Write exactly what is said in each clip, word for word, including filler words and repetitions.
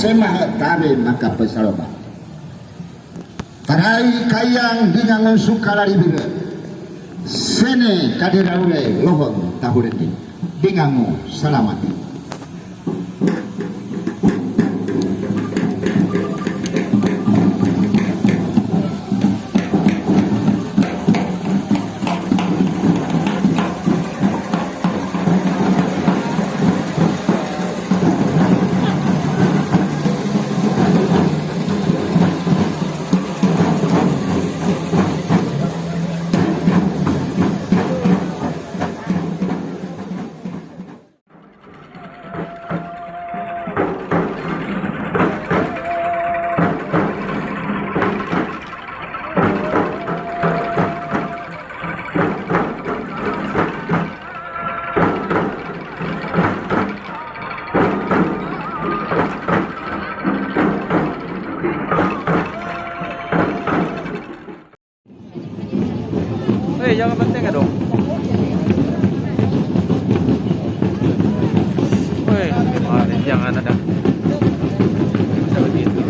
Semahe tabe maka pesaloba. Tarai kayang dingangu suka lari bire. Sene kadira ule lohong tahureti. Dingangu salamati. Hei, jangan penting dong. Hei, ah, jangan ada. Bisa begitu.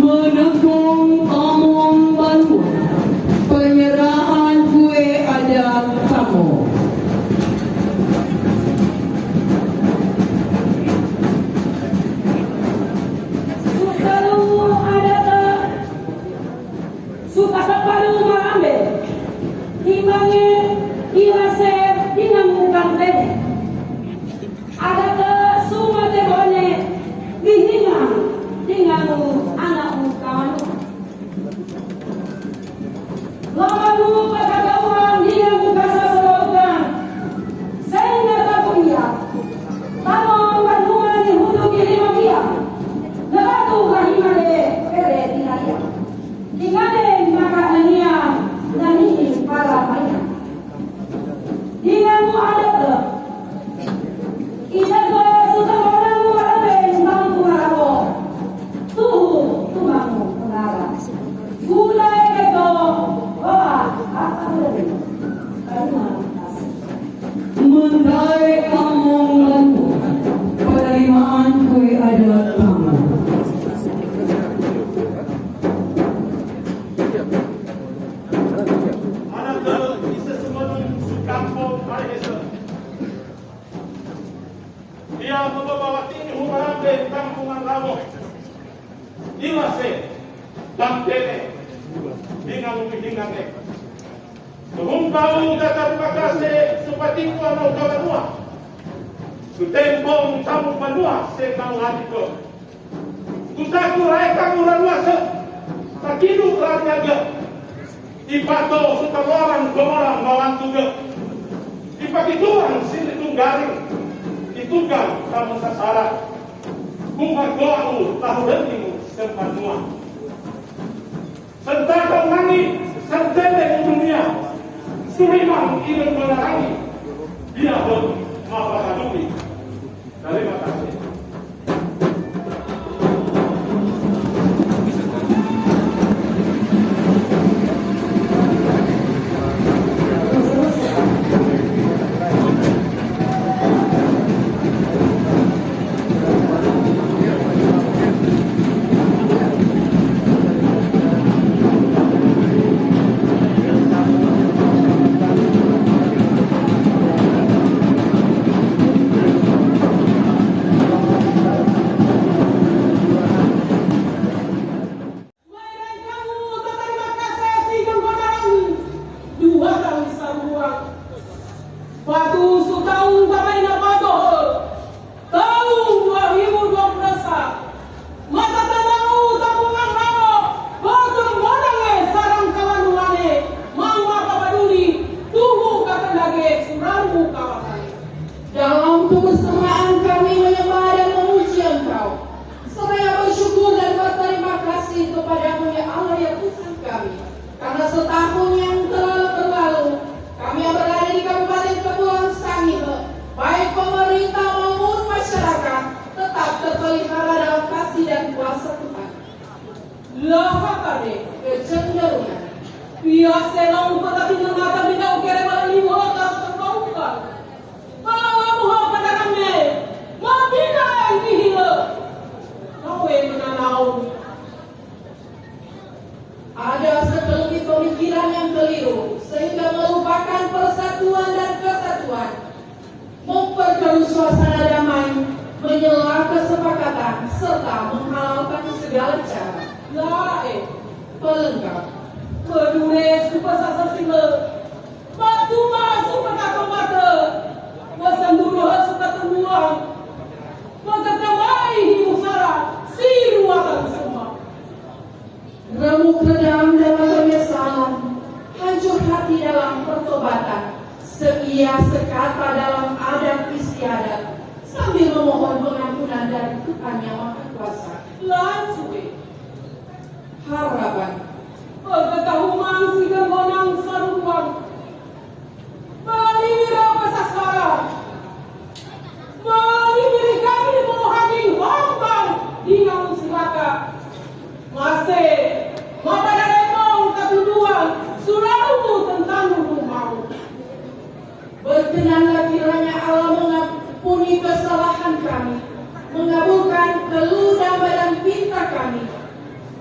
Menekong tamong banua, penyerahan kue adat tamong. Sukalu adat, suka tapalu marambe, timbange, iwase, dingangu kantene. Adat sumate bone, bihinang, dingangu anaku kamanu. Lamanu pakatauan dingangu kasasautan, sehingga taku ia, tano banua ni hudu kiri makia, nabatu rahimale pere dingaria. Dingane maka ania, nani para maya. Dingangu adat, ida ko suka orang marabe tangku marabo. Tuhu tumangu menara. Gulai keto, wah, apa boleh? Terima kasih. Mendae among lalu, penerimaan kue adat tamong. Anak ise sumanung sukampo maese. Ia membawa tini humarambe tampungan lamo. Iwase, bangkene, dingangu bihingane. Humpau kata terima kasih supatiku anau kabanua. Sutempong tamu banua se kau ladiko. Kutaku rae kamu ranuase, takidu raniaga. Ipato sutamoran komoran mawantuga. Ipakituan sini tunggaring, itugang tamu sasara. Kumagoau tahu dending Sempat mua. Sentaka nani, sentete dunia. Surimang ilun menangi. Dia pun mapa kaduli. Terima kasih. Mai ran kamu tatarima kasih si Ganggo Narangi. Dua taun saruan. Patu sutaun tabaina pado. Taun dua ribu dua puluh sa. Mata tanau tapungan rao. Botor modang e sarang kawan wane. Mang mata paduli. Tuhu katandage surang kawasan. Dalam kebersamaan kami menyembah dan memuji Engkau. Seraya bersyukur dan berterima kasih kepada-Mu, ya Allah, ya Tuhan kami, karena setahun yang telah berlalu, kami yang berada di Kabupaten Kepulauan Sangihe, baik pemerintah maupun masyarakat, tetap terpelihara dalam kasih dan kuasa Tuhan. Lahakane kecenderungan. Biasa laung kota tinggal mata bina ukere malam lima kota serbaukan. Kalau mau pada rame, mau bina yang dihilo. Kau yang menanau. Ada sekelumit pemikiran yang keliru, sehingga melupakan persatuan dan kesatuan, memperkeruh suasana damai, menyela kesepakatan, serta menghalalkan segala cara. Lae. Pelengkap. Kedune suka sasar sila. Batu masuk ke kantong mata. Pesan dulu harus suka terbuang. Maka kembali hidup salah. Si ruatan semua. Remuk redam dalam penyesalan, hancur hati dalam pertobatan, seia sekata dalam adat istiadat, sambil memohon pengampunan dari Tuhan Yang Maha Kuasa. Langsung. Harapan. Pagkatahumang si Ganggonang saruang. Bali nira pasasara. Bali nira kami mohading hombang dinang siraka. Mase, mapada remong katunduan, suramu tentang rumau. Berkenanlah kiranya Allah mengampuni kesalahan kami, mengabulkan keluh dan badan pinta kami,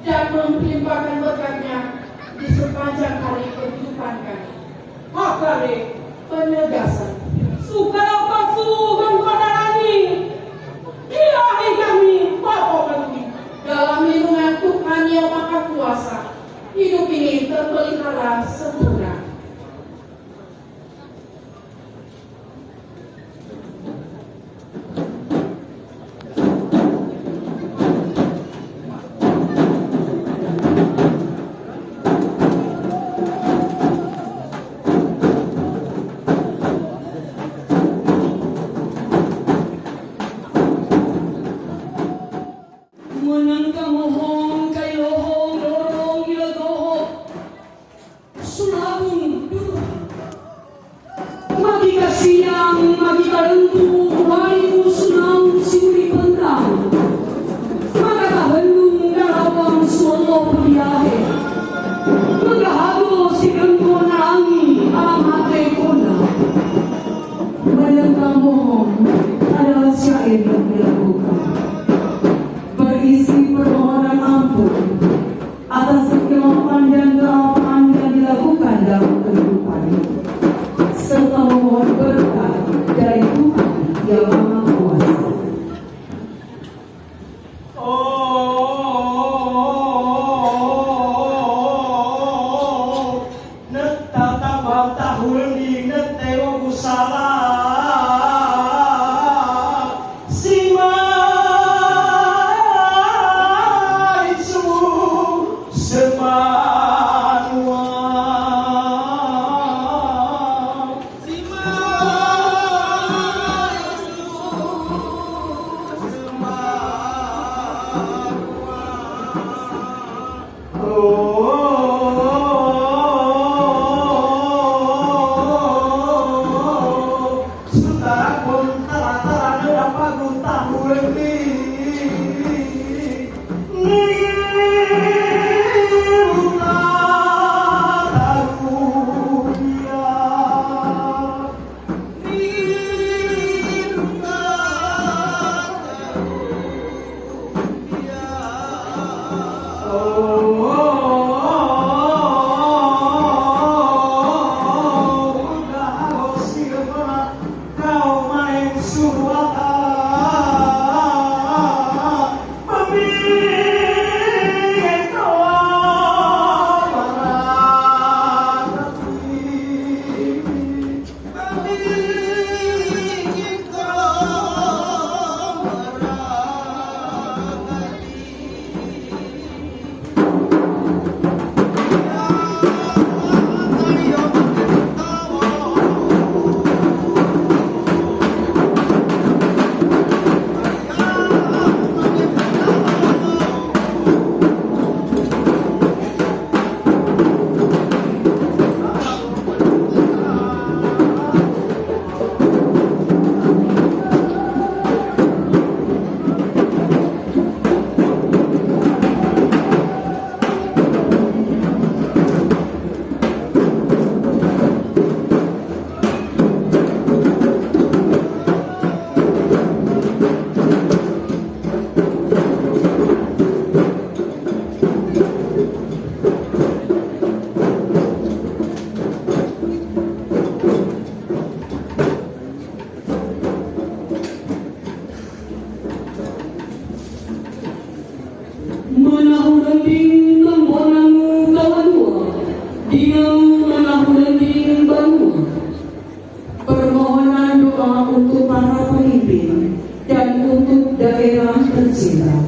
dan melimpahkan berkat-Nya di sepanjang hari kehidupan kami. Hakare. Penegasan. Sukara pasukan pada rani. Ilahi kami, Bapa kami. Dalam lindungan Tuhan Yang Maha Kuasa, hidup ini terpelihara sempurna. Menang kamohon, kailohon, dorong, ilagohon. Sulabung dua. Magi kasiang, magi karengku, wariku sunau siuri pentang. Maka tahennung darawang suolo pediahe. Maka hago si Ganggo Narangi alamate kona. Madengka mohon adalah syair yang dilakukan. Berisi permohonan ampun atas kekeliruan dan kelalpaan yang dilakukan dalam kehidupan, serta memohon berkat dari Tuhan Yang Maha Kuasa. Dinangu manahu lembing banua. Permohonan doa untuk para pemimpin dan untuk daerah tercinta.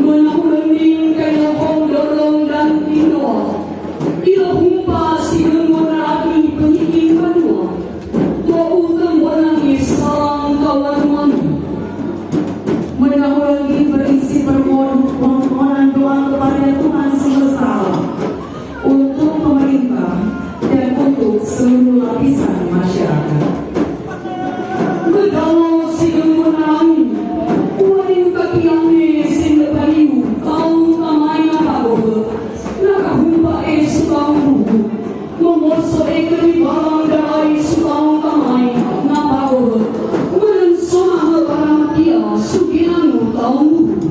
Manahu lembing kaya hong dorong dan indoa. Ila humpa si genggo narati pengiking banua. Ko uteng bonangi salang kawan mami. Manahu lembing berisi permohon-, permohonan doa kepada Tuhan Semesta Alam. Untuk pemerintah dan untuk seluruh lapisan masyarakat. Bedalo si genggo narati, uwa dinu katiang ne sende baliu, tau tamai na pagobe, na kahumpa e sutau bubu, momoso e keri balang daai sutau tamai na pagobe, menen sona he baramatia suginanu tau bubu.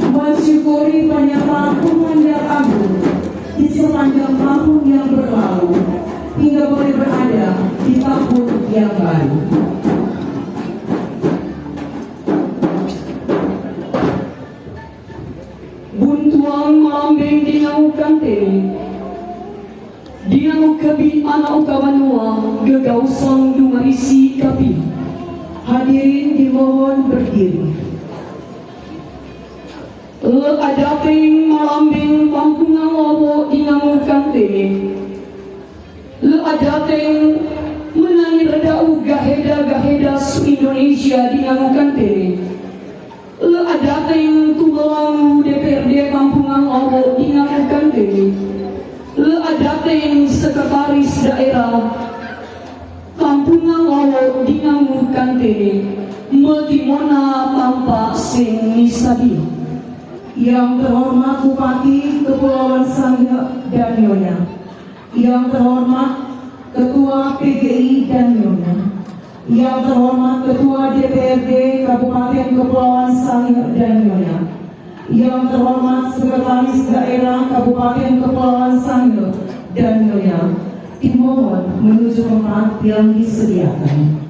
Mensyukuri pernyataan Tuhan yang agung di sepanjang tahun yang berlalu hingga boleh berada di tahun yang baru. Buntuang malambing dinangu kantene. Dinangu kebi ana uka banua, gegau sang du marisi kapi. Hadirin dimohon berdiri. Le adateng malambing Pampungan Lawo dinangu kantene. Le adateng menangi redau gaheda-gaheda su Indonesia dinangu kantene. Le adateng tumelangu D P R D Pampungan Lawo dinangu kantene. Le adateng sekretaris daerah Pampungan Lawo dinangu kantene, metimona tampa sing ni sadia. Yang terhormat Bupati Kepulauan Sangihe dan Nyonya. Yang terhormat Ketua P G I dan Nyonya. Yang terhormat Ketua D P R D Kabupaten Kepulauan Sangihe dan Nyonya. Yang terhormat Sekretaris Daerah Kabupaten Kepulauan Sangihe dan Nyonya, dimohon menuju tempat yang disediakan.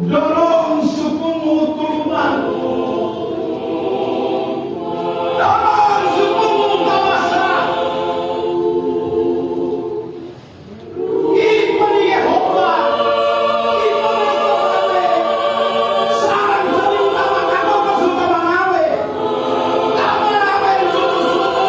Dorong sukumu tuluman. Dorong sukumu kawasa. Ipan Yehova. Ipan Yehova. Sarang saling tama kado kasuka mangawe. Tama mangawe suku-suku.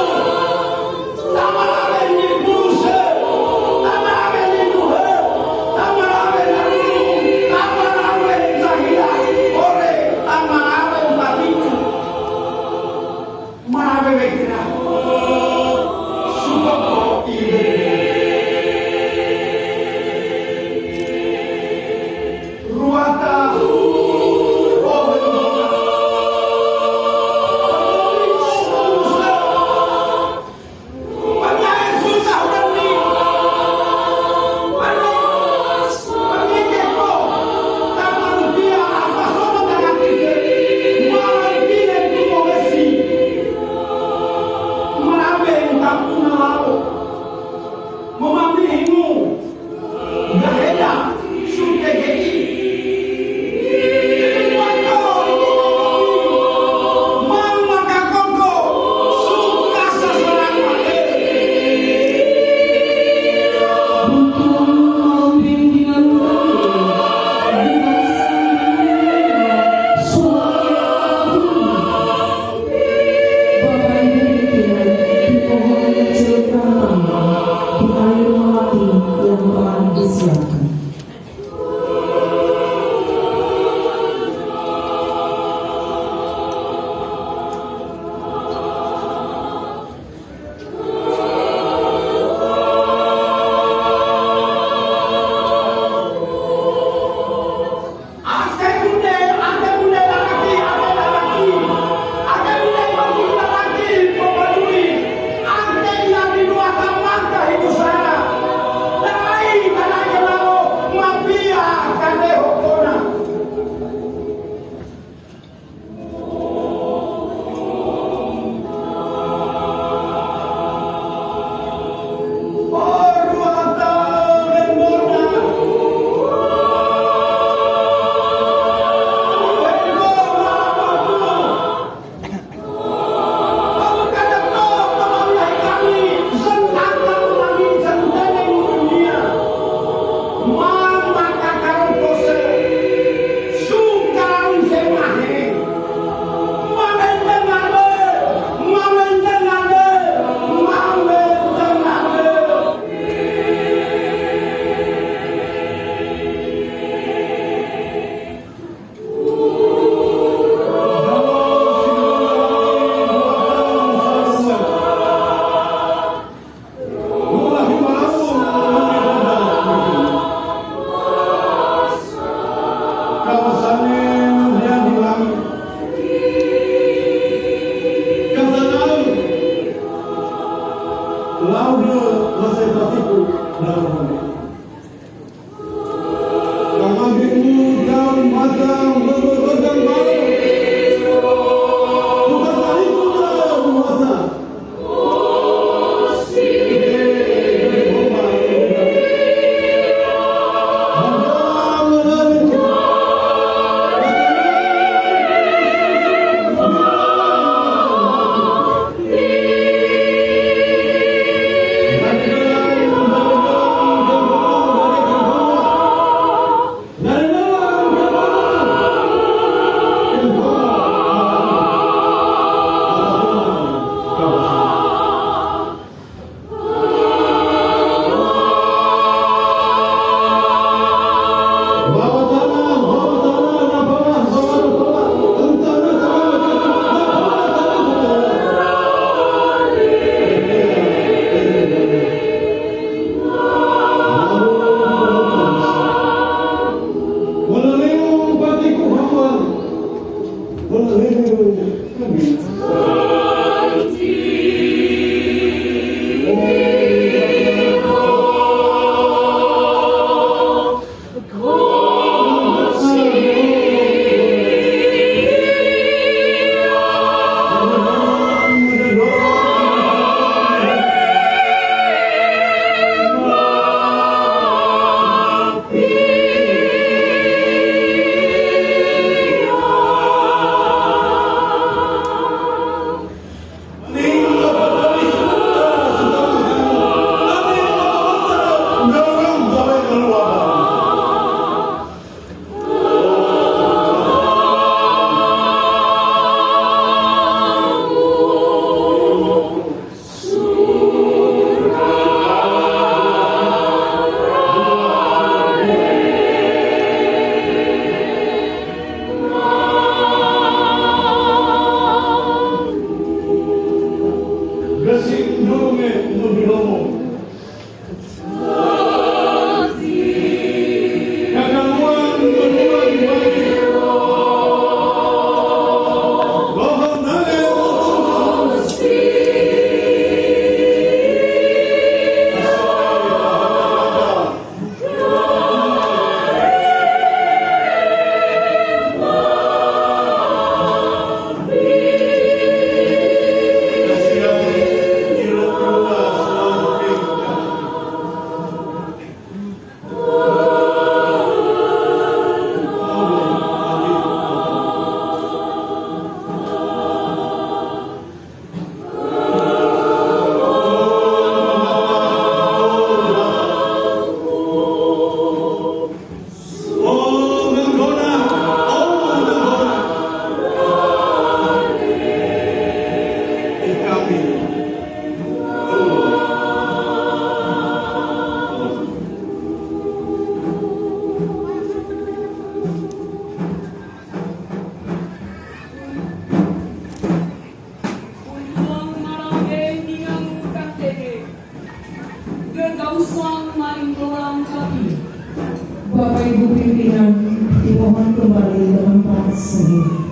Ibu pimpinan dimohon kembali ke tempat semula.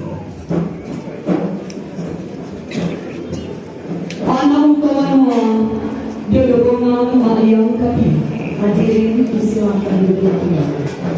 Ana ungkapan mua, dodobongan mayang kapi. Hadirin, silakan duduk kembali.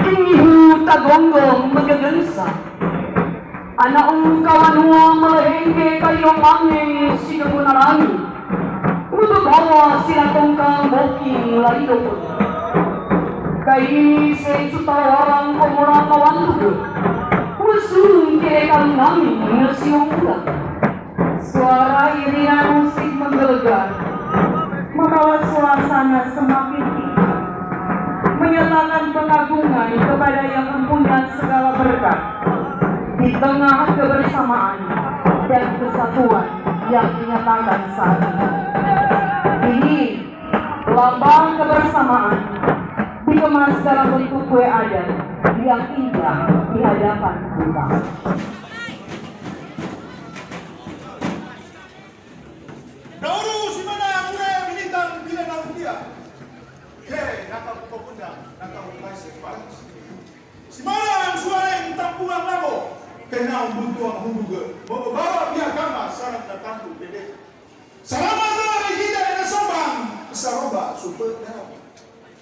Ihu tagonggong magagansa. Ana ungkapan mua malahengke kayong angin si kaguna langit. Utu bawa sila tongkang boking lari dokon. Kaini seng sutara warang komorang mawantuga. Usung kerekan nami ngesiung pulang. Suara iringan musik menggelegar, membawa suasana semakin indah, menyatakan pengagungan kepada Yang Mempunyai segala berkat di tengah kebersamaan dan kesatuan yang dinyatakan saat ini. Ini lambang kebersamaan dikemas dalam bentuk kue adat yang indah di hadapan kita. Dauru si mana mure minintang bila na rupiah. He, naka buka bunda, naka buka separan. Si mana suara yang tampuan labo. Kenau buntuang hunduga. Bawa-bawa biar kama sarang tatampu bebe. Salama dari kita yang sabang. Saroba super dalam.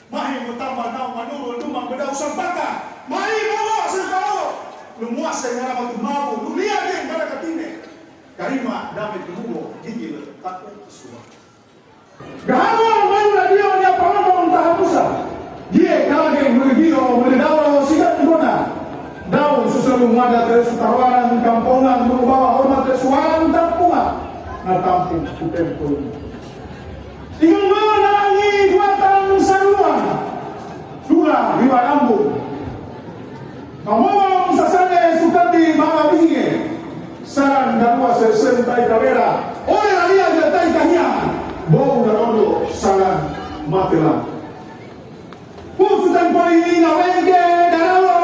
Mahi mo tamba nau manuru luma bedau sampaka. Mahi mo sentau. Lumuase ngarama tu mau lulia geng kada katine. Karima dame tu mugo gigi le taku sua. Gahamo manu radio nya pamamo tahapusa. Die kala geng muli giro muli dau sida ngona. Dau susalu ngada te sutaruanan kampongan mulu bawa hormat te suaran tampungan. Na tampung kutempun. Tinggal nangi kuatan sarua. Dula hiwa rambu. Mamawang sasane sukati mama bihinge. Saran darua sesen tai kawera. Ore alia ja tai kahia. Bou darodo saran matela. Kusu tempo ini na wengke daralo.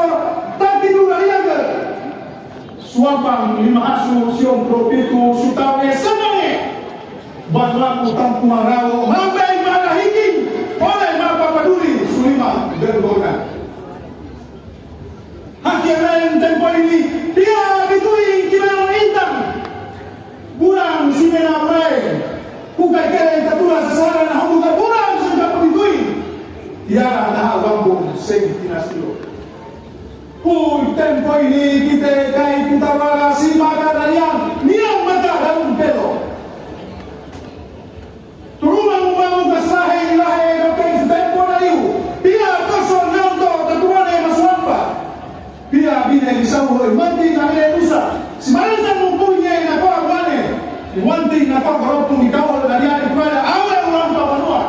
Tapi dula alia ja. Suapang lima asu siom propitu sutawe sanange. Batlaku tampu marao mambai mana hiking. Pole mapa paduli sulima gergona. Hakianan tempo ini dia bitui kinan intang. Burang simena prai. Kukai kere katula sasara na hamuka burang sangka pabitui. Tiara na hawambu seng kinasilo. Ku tempo ini kite kai kutawara si maka dariang niang maka daun pelo. Turuma mumau kasrahe ilahe dokeng su tempo dariu. Pia koso nonto taturane masuampa. Pia bine bisau hoi manti na bine tusa. Si marisa mukunye na koa wane. Iwanti na koa karopu ni kawal dariane kurada awe ulampa panua.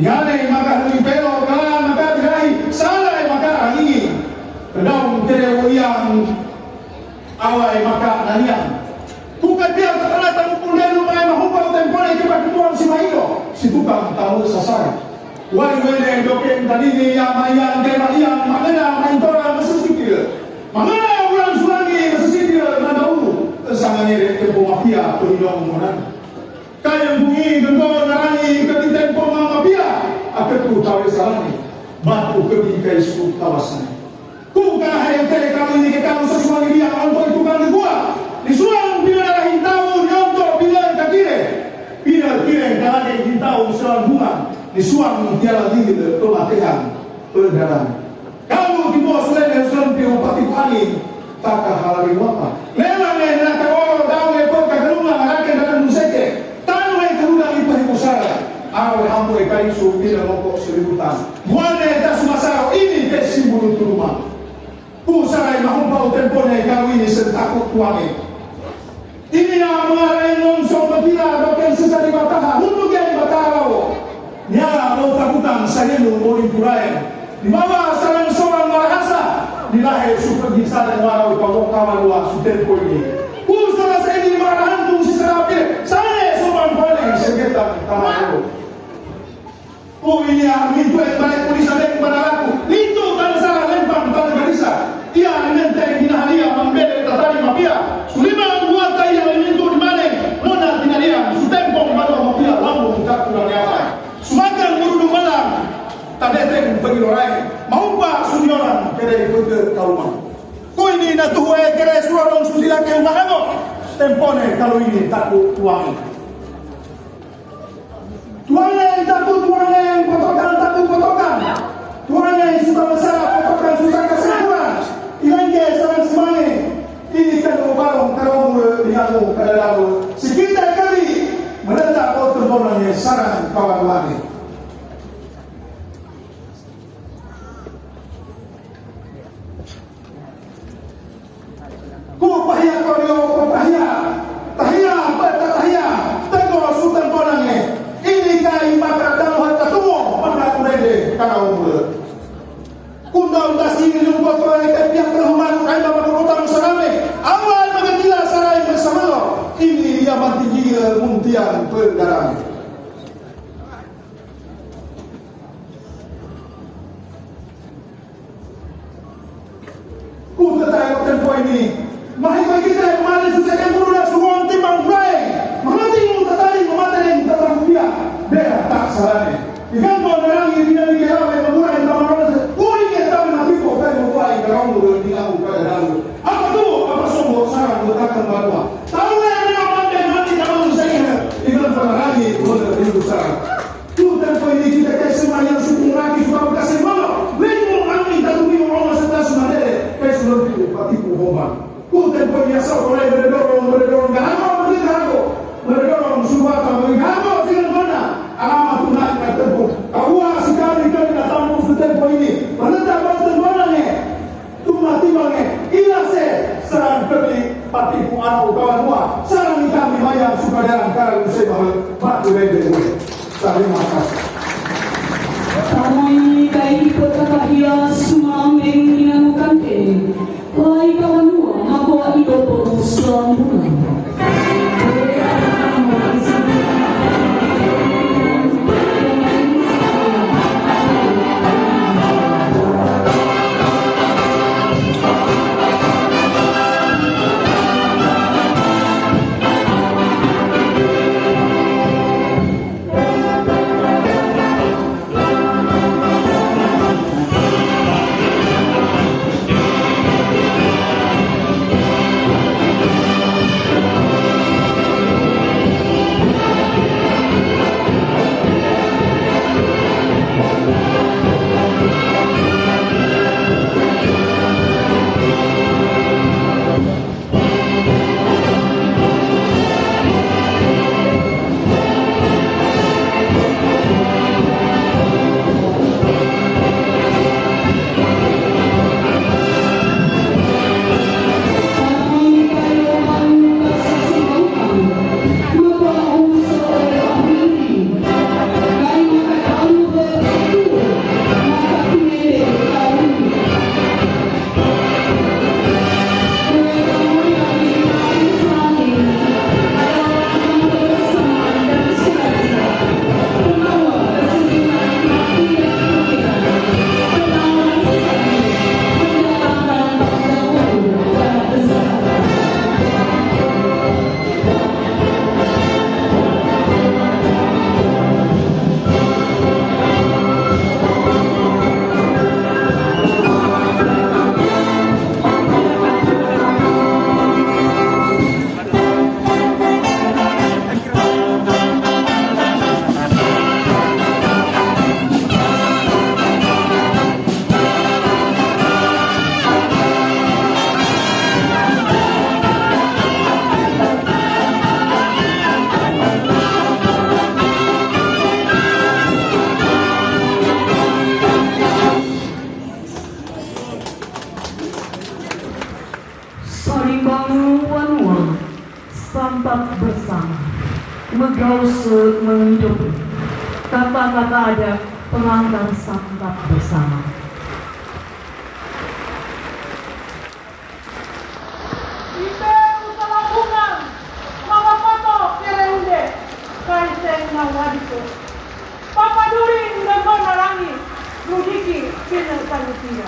Ihane maka heli pelo kala maka dirahi sala e maka ahi. Kedaung kere uyang awa e maka naliang. Kuka dia kala tamu pundelu mai mahupa tempone ke pakituan si mahido si tukang tamu sasai. Wai wene doken tanini ya maiang ke maiang mangena maintora masasipil. Mangena ulang sulangi masasipil mandau sangangere tempo mafia pehidong monan. Kaya bungi gento narani kebiten poma mapia aketu tawe salani batu kebi kaisu tawasani. Ku kana hayang tele kamu ini ke kamu sesuai dia onto itu kan gua. Ni suang pina darah hintau ni onto pina kakire. Pina kire kana hintau selang bunga. Ni suang tiada lagi pematehan perdaran. Kalu di bos lene sempi upati pani taka halari wapa. Lela ne naka oro dawe pota keluma harake dalam museke. Tanu e keluma ipa hikusara. Awe hambu e kaisu pina moko seributan. Buane ta sumasaro ini ke simbulu turuma. Kusara e mahumpa utempone kalu ini sentaku tuane. Ini na mangarae ngomso mapila doken sisa di bataha hundu gen bataha lawo. Niala mau takutan sayenu mau impurae. Di baba sarang sorang marahasa. Di lahe suka gisada warau pawo kawan wa su Tempo ini. Ku sala sa ini marahan tung si sarapir. Sane sopan pole seketa tama. Ku ini a mintu e bale ku di sabeng pada laku. Nitu tan sala lempang tan barisa. Ia alimente kinahalia mambele tatari mapia. Sulima anggota ia alimentu di male. Nona kinalia su tempo mado mapia lamu tak kurang apa. Sumakan guru dumala. Tadeteng pagi lorai. Maupa sunyoran kere ikut ke kauma. Ku ini na tuhu e kere surorong sutila ke umahango. Tempone kalu ini taku tuangi. Tuangi taku tuangi potokan taku potokan. Tuangi suka besar potokan suka kesimpulan. Ilangge sarang semangi. Ini kan ubarong karong mulu dihangu kadalalu. Sikita kali menetap otur bonang sarang kawan lagi. Ku pahia korio ku pahia. Tahia peta tahia. Tego sultan bonange. Ini kai maka dalu hata tumo maka kurende kana umur. Kunda unda sini lumpo toa ke pihak terhormat kai maka kota musarame. Awal maka gila sarai bersamalo. Ini dia manti gila muntian perdarame. Ku tetai ko tempo ini. Mahi ko kita mali su seke mulu na suwon timbang kurai. Mahati mu tetai mu mate ni tetai mu pia. Bea tak salane. Ikan ko narang ini dia ni kelawe mengura yang tamarang se. Kuri ke tawe mati ko kai mu kuai karang mu dengan kamu pada dalu. Apa tu? Apa sombong sarang mu takkan banua. Tahu yang dia mampu mati kamu saya. Ikan penerangi boleh rindu sarang. Ku tempo ini kita ke semua yang suku lagi suka bekasi mana? Limo kami tak tumi orang masa tak semua dere. Ke sebelum itu patiku bomba. Ku tempo ini asal orang berdorong berdorong gahago berdorong berdorong suatu berdorong sehingga mana? Alamat tu nak tempo. Kau asyik kami kami datang ku tempo ini. Mana tak mau tempo mana ni? Tuma timange, ilase, sarang pebli, patipu anak ukawan mua, sarang ikami mayang suka dalam karang usai bahal, batu lebe ue. Terima kasih. Tamai kai ipot kakahia sumameng inanu kante. Lai kawan mua, makoa idopo sambungan. Sarimbangu wanua, santap bersama. Megau se mengidupi. Kata-kata adat pengantar santap bersama. Wadiku. Papaduri nggegona langi, rudiki pine salutia.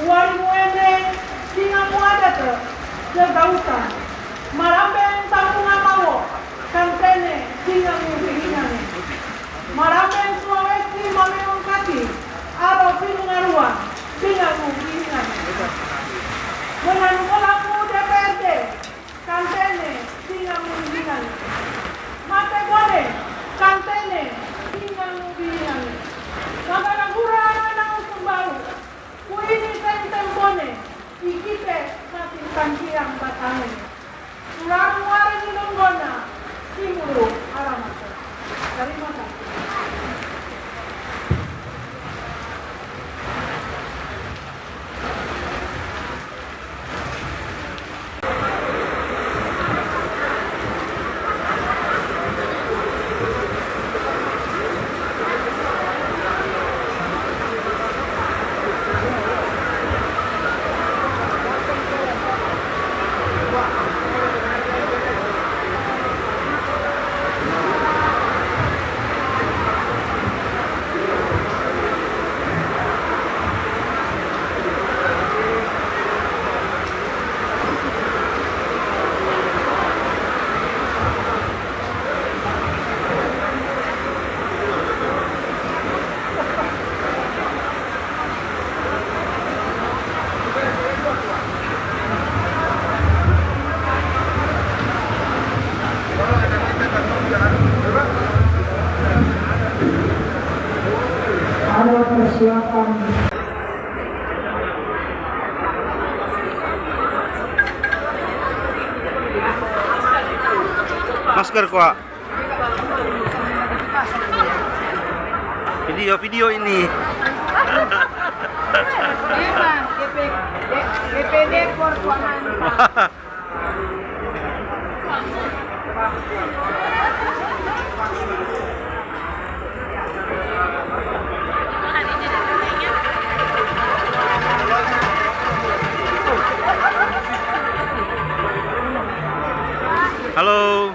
Wari muende dinga muadate gegautan. Maramben tampungan mawo, kantene dinga mubiringane. Maramben Sulawesi mamemang kati, aro pinungaruan dinga mubiringane. Menanu melaku D P R D, kantene dinga mubiringane. Mate gone, kantene dinga mubiringane. Magaragura manau sembau. Kuini sentempone, ikite masin tangkiang batane. Sularu wari ni longgona, simuru aramate. Terima kasih. Ada persiapan. Masker, Kak. Video, video ini. Memang, D P D, D P D Perjuangan. Halo.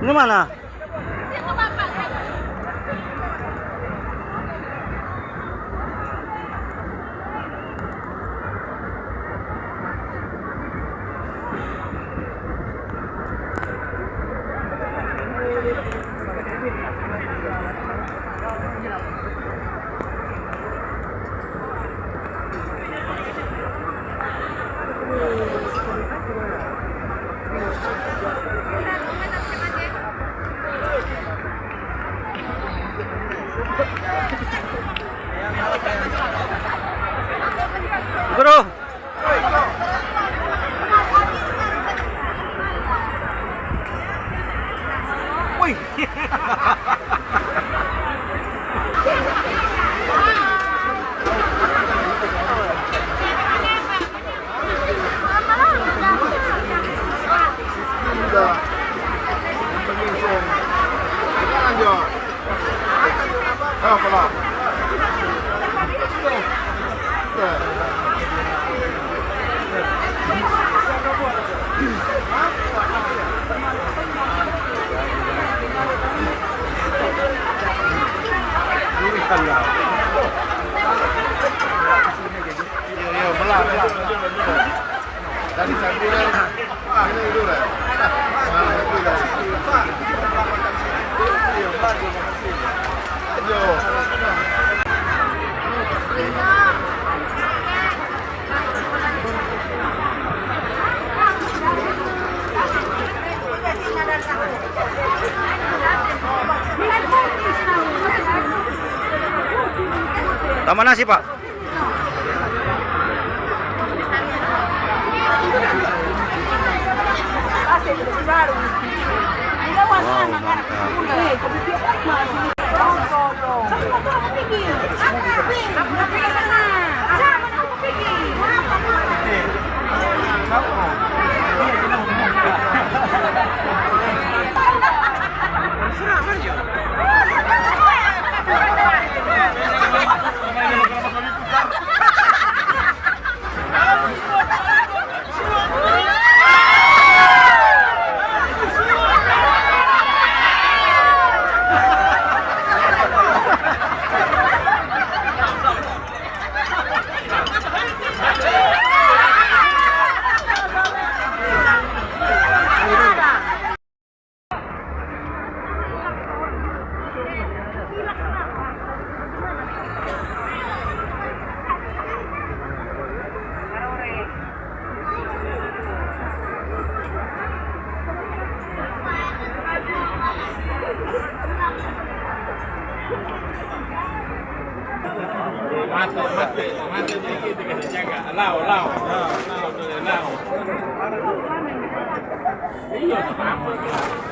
Ini mana? Bro. Wih. Tambah nasi, Pak. Wow, mantap. Mate, mate, mate dikit, dikit, jaga. Lao, lao. Lao, lao, lao. Iya, apa-apa.